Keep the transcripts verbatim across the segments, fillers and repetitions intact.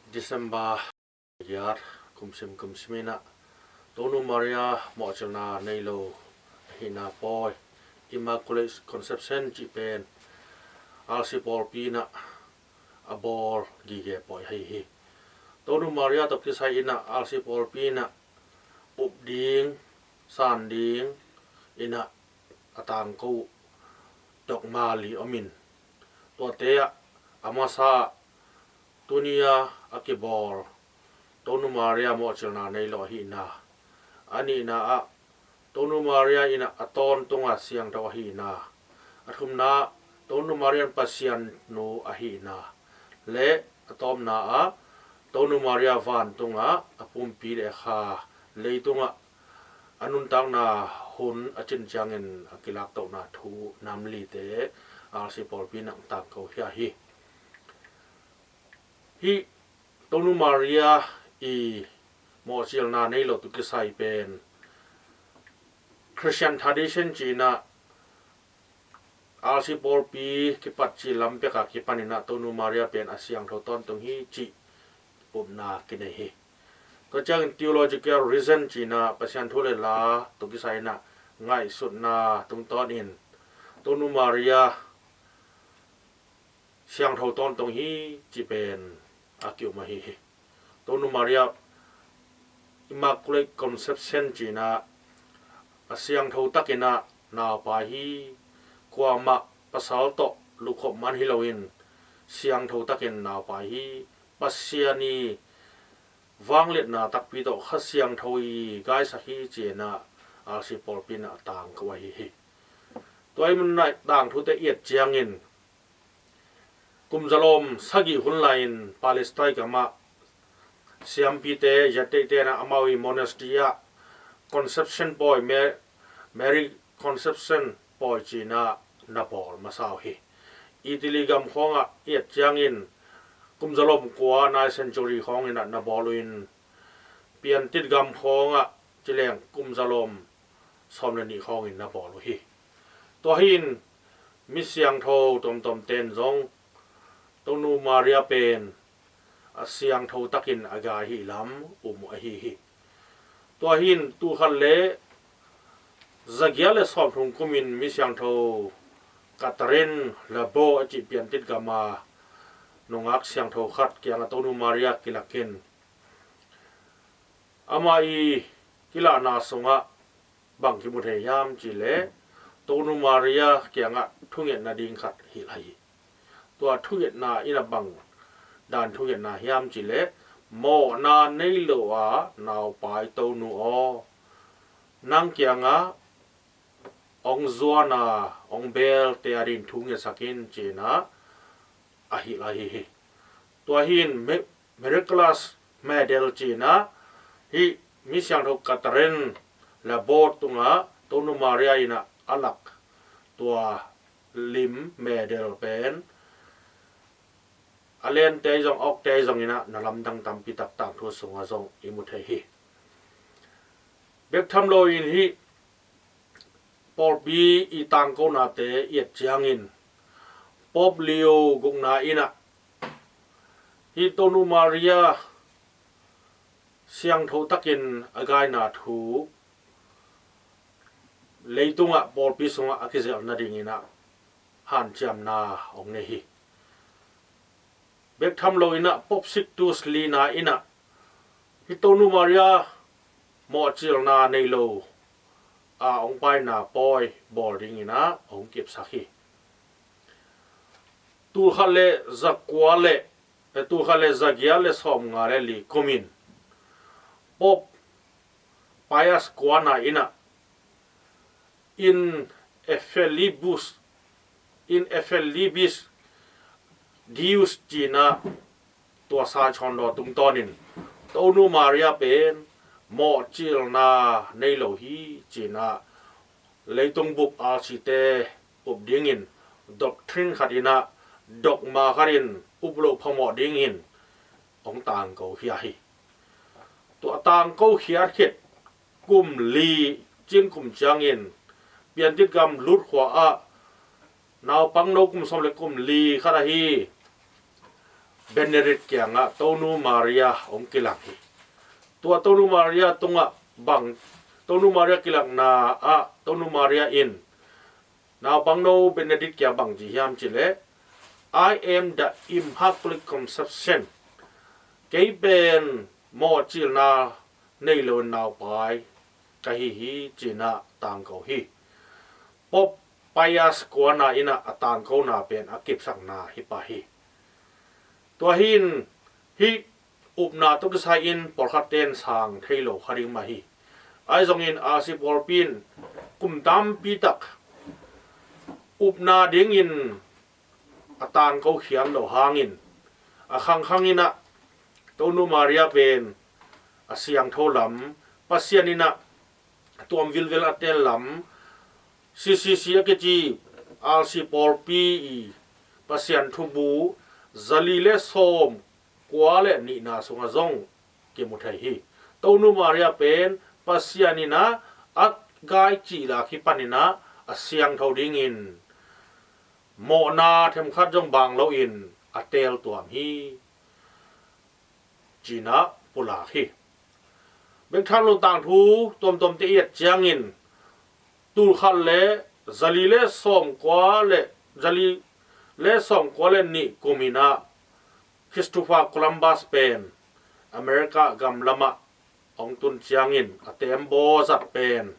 December giat, kumsim kumsim inah Tonu Maria mawhcilna nei lo ahihna pawi, Immaculate Conception cih pen R C pawlpi inah a bawl gige pawi ahi hi. Tonu Maria tawh kisai inah R C pawlpi inah up ding, san ding inah a tangko dogma li om in, tuate ah a masa ah tuni a a kibawl Tonu Maria mawhcilna nei lo ahihna, a nihna ah Tonu Maria inah a tawntunga siangtho ahihna, a thumna ah Tonu Maria in Pasian nu ahihna, le a tawpna ah Tonu Maria vantungah a pumpi le a kha leitungah a nuntakna hun a cin ciangin a kilaktohna thu nam lite R C pawlpi inah tangko khia hi. Hih Tonu Maria i mawhcilna nei lo tawh kisai pen Christian tradition ci inah R C pawlpi kipat cih lam peka kipan inah Tonu Maria pen a siangtho tawntung hi cih upna kinei hi. Tua ciangin theological reason ci inah Pasian thu le la tawh kisai inah ngaihsutna tungtawnin Tonu Maria siangtho tawntung hi cih pen a ki-um ahi hi. Tonu Maria Immaculate Conception ci inah a siangtho takin ah naupai hi. Kuamah pasal tawh lukhop man hi loin siangtho takin naupai hi. Pasian i vangliatna takpi tawh Kha Siangtho i gaisak hi ci inah R C pawlpi inah a tangko ahi hi. Tua i mun inah tangthute i et ciangin kum zalom sagih hun lai-in Palestine gamah siampite, Judahte inah amau i monastery ah Conception pawi, Ma-, Mary Conception pawi ci inah na bawl masa uh hi. Italy gam khawngah i et ciangin kum zalom kua, ninth century khawng inah na bawl uh in, Piantit gam khawngah ci leng kum zalom sawm le nih khawngin na bawl uh hi. Tua hi-in mi siangtho tuamtuamte in zong Tonu Maria pen a siangtho takin a gai hi lam um uh ahi hi. Tua hi-in tul khat le zagiat le sawmthum kumin mi siangtho Catherine Labor a cih Piantit gama nungak siangtho khat kiangah Tonu Maria kilakin, amah i kilahna sungah bang kimu thei hiam cih leh Tonu Maria kiangah thungetna ding khat hilh ahi hi. Tua thungetna inah bang dan thungetna hiam cih leh, mawhna nei lo a naupai Tonu aw, nang kiangah hong zuan a hong belte adingin thu ngetsak in ci inah a hilh ahi hi. Tua hi-in mi-, Miraculous Medal ci inah hih mi siangtho Catherine Labor tungah Tonu Maria inah a lak tua lim medal pen a lente zong, a okte zong inah na lamdang tampi tak tangthu sungah zong i mu thei hi. Bek tham loin hih pawlpi i tangkonate i et ciangin Pope Leo gukna inah hih Tonu Maria siangtho takin a gaina thu leitungah pawlpi sungah a kizelh nading inah hanciamna hong nei hi. Bek tham lo inah Pope Sixtus lina inah hih Tonu Maria mawhcilna nei lo a hong paina pawi bawl ding inah hong kipsak hi. Tul khat le zakua le, eh, tul khat le zagiat le sawmnga le li kumin Pope Pius kuana inah in effelibus, in effelibis Deus ci inah tua sa chawndaw tungtawnin Tonu Maria pen mawhcilna nei lo hi ci inah leitung bup alsite up dingin doctrine khat inah dogma khat in up loh phamawh dingin hong tangko khia hi. Tua a tangko khiat khit kum li cin kum ciangin Piantit gam Lourdes khua ah naupangno kum sawm le kum li khat ahi Benedict kiangah Tonu Maria hong kilang hi. Tua Tonu Maria tungah bang, Tonu Maria kilakna ah Tonu Maria in naupangno Benedict kiang bang ci hiam cih leh, "I am the Immaculate Conception." Kei pen mawhcilna nei lo naupai ka hi hi, ci-in ah tangko hi. Pope Pius kuana in ah a tangkona pen a kipsakna hi pah hi. Tua hi-in hih upna tawh kisai-in pawlkhat ten sang thei lo kha ding mah hi. Ahi zongin R C pawlpi in kum tampi tak upna dingin a tangko khial lo hangin, a khangkhang in ah Tonu Maria pen a siangtho lam, Pasian in ah tuam vilvel a teel lam, C C C a kici R C pawlpi i Pasian thubu zali le sawm kua le nihna sungah zong kimu thei hi. Tonu Maria pen Pasian in ah a gai cil a kipan in ah a siangtho dingin mawhna themkhat zong bang loin a teel tuam hi, ci-in ah pulak hi. Bek tham lo tangthu tuamtuamte i et ciangin, tulkhat le zali le sawmkua le, zali le sawmkua le nih kum in ah Christopher Columbus pen America gam lamah hong tun ciangin a tembaw zat pen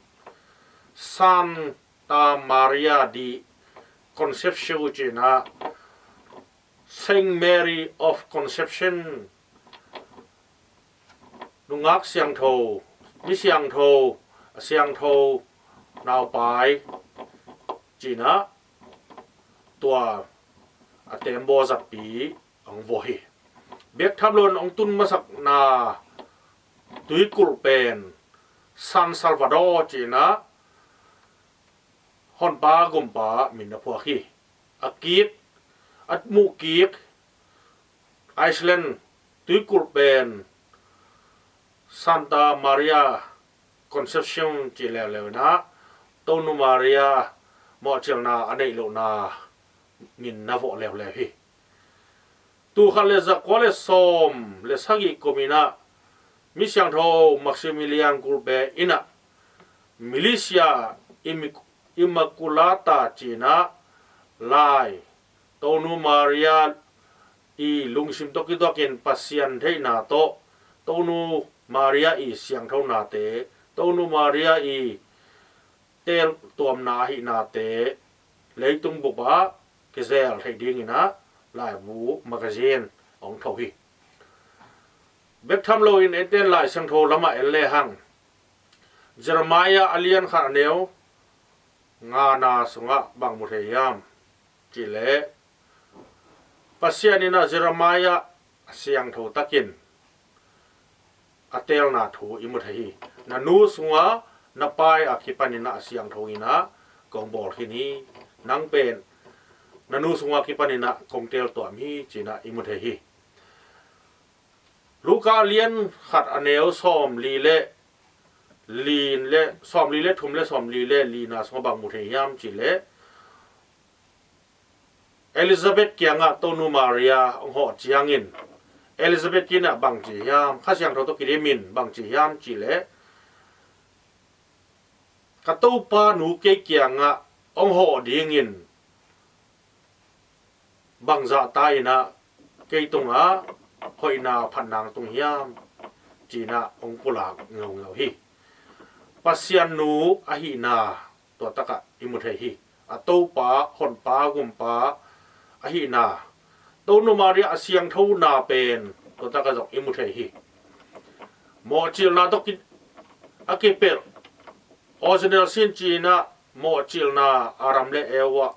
Santa Maria de Concepción, ci-in ah Saint Mary of Conception, nungak siangtho, mi siangtho, a siangtho naupai, ci-in ah tua a tembaw zatpi hong vawh hi. Bek tham loin hong tun masakna tuikulh pen San Salvador, ci-in ah honpa gumpa min a phuak hi. A kik, a muh kik Iceland tuikulh pen Santa Maria Concepción ci leuleu in ah Tonu Maria mawhcilna a neih lohna min na vawh leuleu hi. Tulkhat le zakua le sawm le sagih kum in ah mi siangtho Maximilian Kolbe in ah Milicia Immic-, Immaculata ci-in ah lai, Tonu Maria i lungsim tawh kituakin Pasian theihna tawh, Tonu Maria i siangthonate, Tonu Maria i teel tuamna ahihnate leitung bup ah kizel theih dingin ah laibu magazine hong tho hi. Bek tham loin eite'n Lai Siangtho lamah en lehang, Jeremiah a lian khat a neu ngana sungah bang mu thei hiam cih leh, Pasian in ah Jeremiah a siangtho takin a teelna thu i mu thei hi. "Na nu sungah na pai a kipanin ah a siangtho in ah kong bawl khin hi. Nang pen na nu sungah kipanin ah kong teel tuam hi," ci-in ah i mu thei hi. Luka lian khat a neu sawmli le li le, sawmli le thum le sawmli le lina sungah bang mu thei hiam cih leh, Elizabeth kiangah Tonu Maria hong hawh ciangin, Elizabeth in ah bang ci hiam, Kha Siangtho tawh kidim in bang ci hiam cih leh, "Ka Topa nu kei kiangah hong hawh dingin bangzah ta in ah kei tungah hoihna phatna hong tung hiam?" ci-in ah hong pulak ngeungeu hi. Pasian nu ahihna tua takah i mu thei hi. A Topa, honpa, gumpa ahihna, Tonu Maria a siangthona pen tua takah zong i mu thei hi. Mawhcilna tawh ki-, a kipelh, original sin ci-in ah mawhcilna, Adam le Eva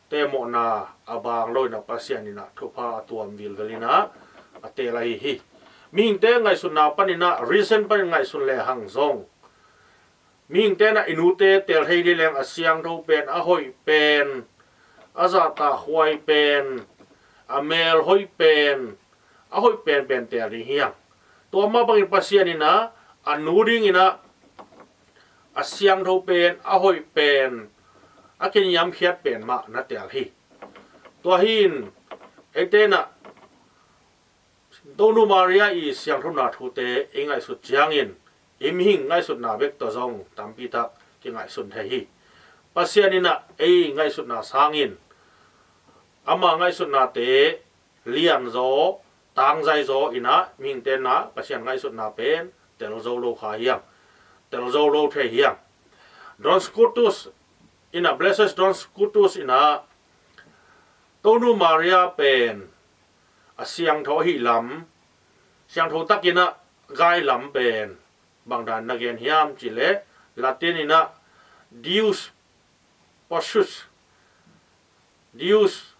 te mawhna a bang lo in ah Pasian in ah thupha a tuam vilvel in ah a teel ahi hi. Mihingte ngaihsutna panin ah, reason panin ngaihsun lehang zong, mihingte in ah i nute teel thei ding leng a siangtho pen, a hoih pen, a zahtakhuai pen, a melhoih pen, a hoih penpen teel ding hi hang. Tua mah bangin Pasian in ah a nu dingin ah a siangtho pen, a hoih pen, a kiniamkhiat pen mah na teel hi. Tua hi-in eite in ah Tonu Maria i siangthona thute i ngaihsut ciangin i mihing ngaihsutna bek tawh zong tampi tak kingaihsun thei hi. Pasian in ah ei ngaihsutna sangin ama ngaihsutnate lianzaw, tangzaizaw in ah mihingte in ah Pasian ngaihsutna pen telzo lo kha hiang, telzo lo thei hiang. Duns Scotus in ah, Blessed Duns Scotus in ah Tonu Maria pen a siangtho ahih lam, siangtho takin ah gai lam pen bangdan na gen hiam cih leh, Latin in ah Deus Pacis, Deus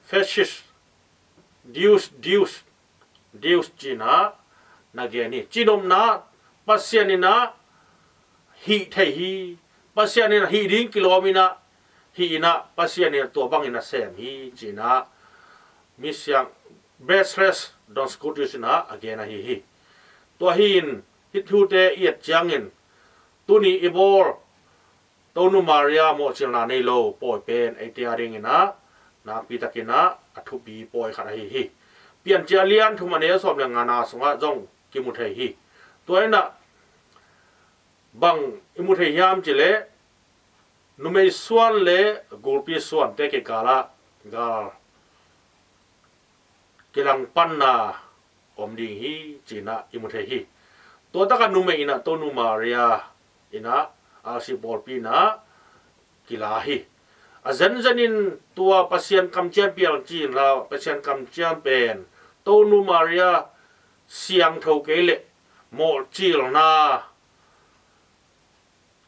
Pacis, Deus, Deus, Deus ci-in ah na gen hi. Cihnopna, Pasian in ah hih thei hi. Pasian in ah hih ding kilawm in ah, hih in ah Pasian in ah tua bangin a sem hi ci-in ah misiang Blessed Duns Scotus in ah a gen ahi hi. Tua hi-in hih thute i et ciangin tuni i bawl Tonu Maria mawhcilna nei lo pawi pen eite a dingin ah nakpi takin ah a thupi pawi khat ahi hi. Piancil a lian thum a neu sawm le ngana sungah zong kimu thei hi. Tua in ah bang i mu thei hiam cih leh, numei suan le gulpi suante kikal ah gal kilangpanna om ding hi ci-in ah i mu thei hi. Tua takah numei in ah Tonu Maria in ah R C pawlpi in ah kila hi. A zenzen in tua Pasian kamciam piang ci-in la, Pasian kamciam pen Tonu Maria siangtho kei leh, mawhcilna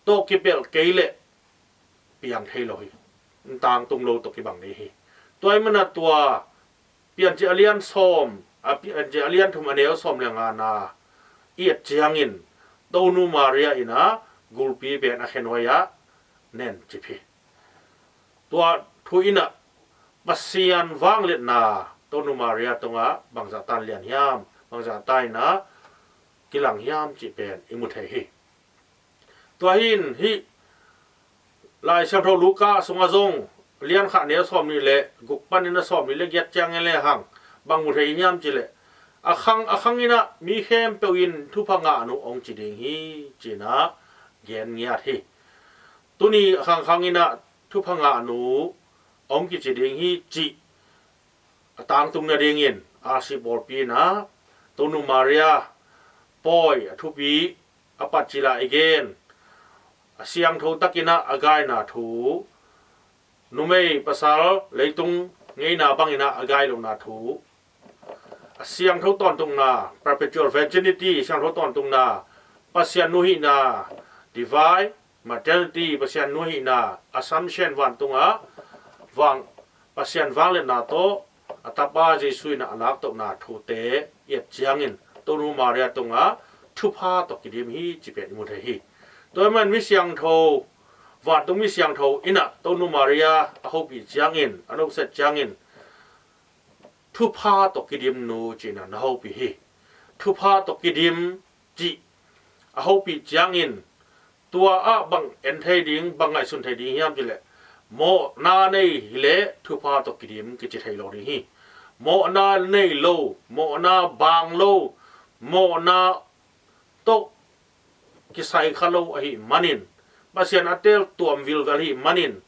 tawh kipelh kei leh piang thei lo hi. Tangtung lo tawh kibang ding hi. Tua ahih manin ah tua Piancil a lian sawm, a Piancil a lian thum a neu sawm le ngana i et ciangin Tonu Maria in ah gulpi pen a khenuai ah nencip hi. Tua thu in ah Pasian vangliatna Tonu Maria tungah bangzah tan lian hiam, bangzah tan in ah kilang hiam cih pen i mu thei hi. Tua hi-in hih Lai Siangtho Luka sungah zong lian khat neu sawmnih le guk panin a sawmnih le giat ciang en lehang bang mu thei hiam cih leh, a khang a khang in ah mi khempeuh in thupha ngahnu hong ci ding hi ci-in ah gen ngiat hi. Tuni a khang khang in ah thupha ngahnu hong kici ding hi cih a tangtung nadingin R C pawlpi in ah Tonu Maria pawi a thupi a patcil ah i gen, a siangtho takin ah a gaina thu, numei pasal leitung ngeina bangin ah a gai lohna thu, a siangtho tawntungna, perpetual virginity, siangtho tawntungna, Pasian nu hihna, divine maternity, Pasian nu hihna, Assumption, vantungah vang, Pasian vangliatna tawh a tapa Jesu in ah a laktohna thute i et ciangin Tonu Maria tungah thupha tawh kidim hi cih pen i mu thei hi. Tua ahih manin mi siangtho, vantung mi siangtho in ah Tonu Maria a hopih ciangin, a nokset ciangin thupha tawh kidimnu ci-in ah na hopih hi. Thupha tawh kidim cih a hopih ciangin tua ah bang en thei ding, bang ngaihsun thei ding hiam cih leh, mawhna nei hi leh thupha tawh kidim kici thei lo ding hi. Mawhna nei lo, mawhna baang lo, mawhna tawh kisai kha lo ahih manin, Pasian a teel tuam vilvel ahih manin,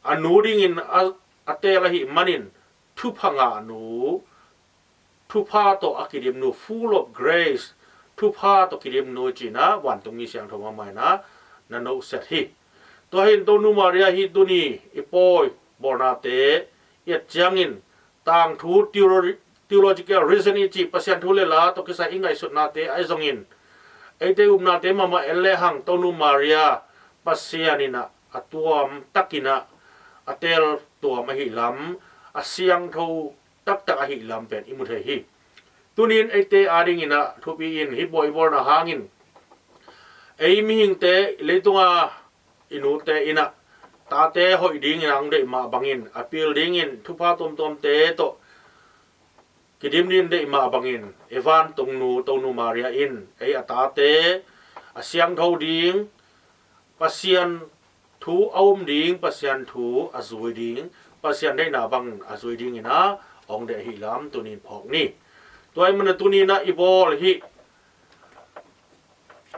a nu dingin a, a teel ahih manin, thupha ngahnu, thupha tawh a kidimnu, full of grace, thupha tawh kidimnu ci-in ah vantung mi siangtho mahmah in ah na nokset hi. Tua hi-in Tonu Maria hih tuni i pawi bawlnate i et ciangin tangthu, theolo-, theological reason i cih, Pasian thu le la tawh kisai i ngaihsutnate ahi zongin, eite upnate mahmah en lehang Tonu Maria Pasian in ah a tuam takin ah a teel tuam ahih lam, a siangtho taktak ahih lam pen i mu thei hi. Tuni-in eite a dingin ah thupi in hih bawl i bawlna hangin ei mihingte, leitunga i nute in ah tate hoih dingin a hong deih mah bangin, a pil dingin thupha tuamtuamte tawh kidim dingin deih mah bangin, ei vantungnu Tonu Maria in ei a tate a siangtho ding, Pasian thu a um ding, Pasian thu a zui ding, Pasian deihna bangin a zui dingin ah hong deih ahih lam tuni in phawk ni. Tua ahih manin tuni in ah i bawl hih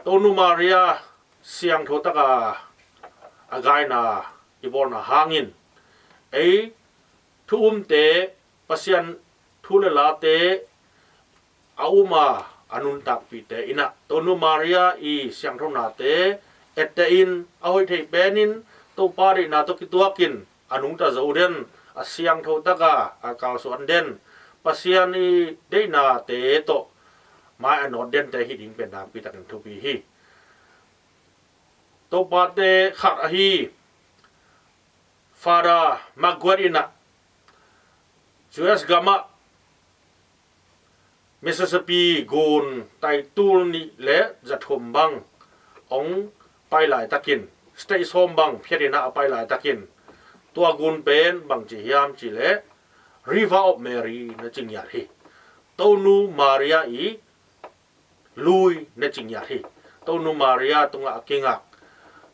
Tonu Maria siangtho taka a gaina i bawlna hangin ei thu umte, Pasian thu le late a um a, a nuntakpihte in ah Tonu Maria i siangthonate etteh in, a hoih theih penin Topa deihna tawh kituakin a nungta zo den, a siangtho taka a kalsuan den, Pasian i deihnate tawh mai a nawt dente hi ding pen nakpi takin thupi hi. Topate khat ahi Father Marguerite in ah U S gamah Mississippi gun taitul nih le zathum bang hong pai laitakin, state sawm bang phiatin ah a pai laitakin, tua gun pen bangci hiam cihleh River of Mary na ci ngiat hi. Tonu Maria i lui na ci ngiat hi. Tonu Maria tungah a kingak,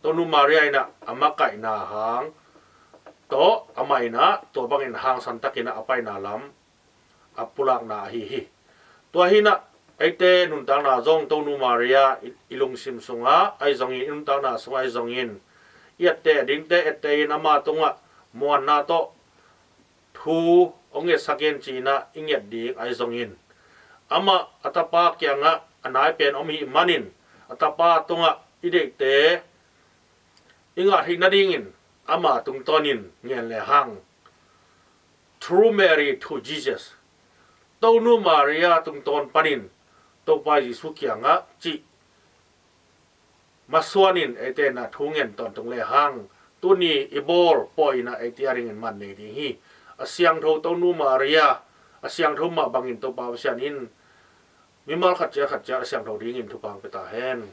Tonu Maria in ah a makaihna hang tawh amah in ah tua bangin hangsan takin ah a paina lam a pulakna ahi hi. Tua hi in ah eite nuntakna zong Tonu Maria i, i lungsim sungah ahi zongin, i nuntakna sungah ahi zongin i etteh dingte etteh in ama tungah muanna tawh thu hong ngetsak in ci in ah i nget ding ahi zongin, amah a tapa kiangah a nai pen om hih manin a tapa tungah i deihte i ngah theih nadingin ama tungtawnin ngen le hang, Through Mary to Jesus, Tonu Maria tungtawn panin Topa Jesu kiangah cih masuanin eite in ah thu ngen tawntung le hang, tuni i bawl pawi in ah eite a dingin man nei ding hi. A siangtho Tonu Maria, a siangtho mah bangin Topa Pasian in mimal khat cia khat cia a siangtho dingin thupha hong pia ta hen.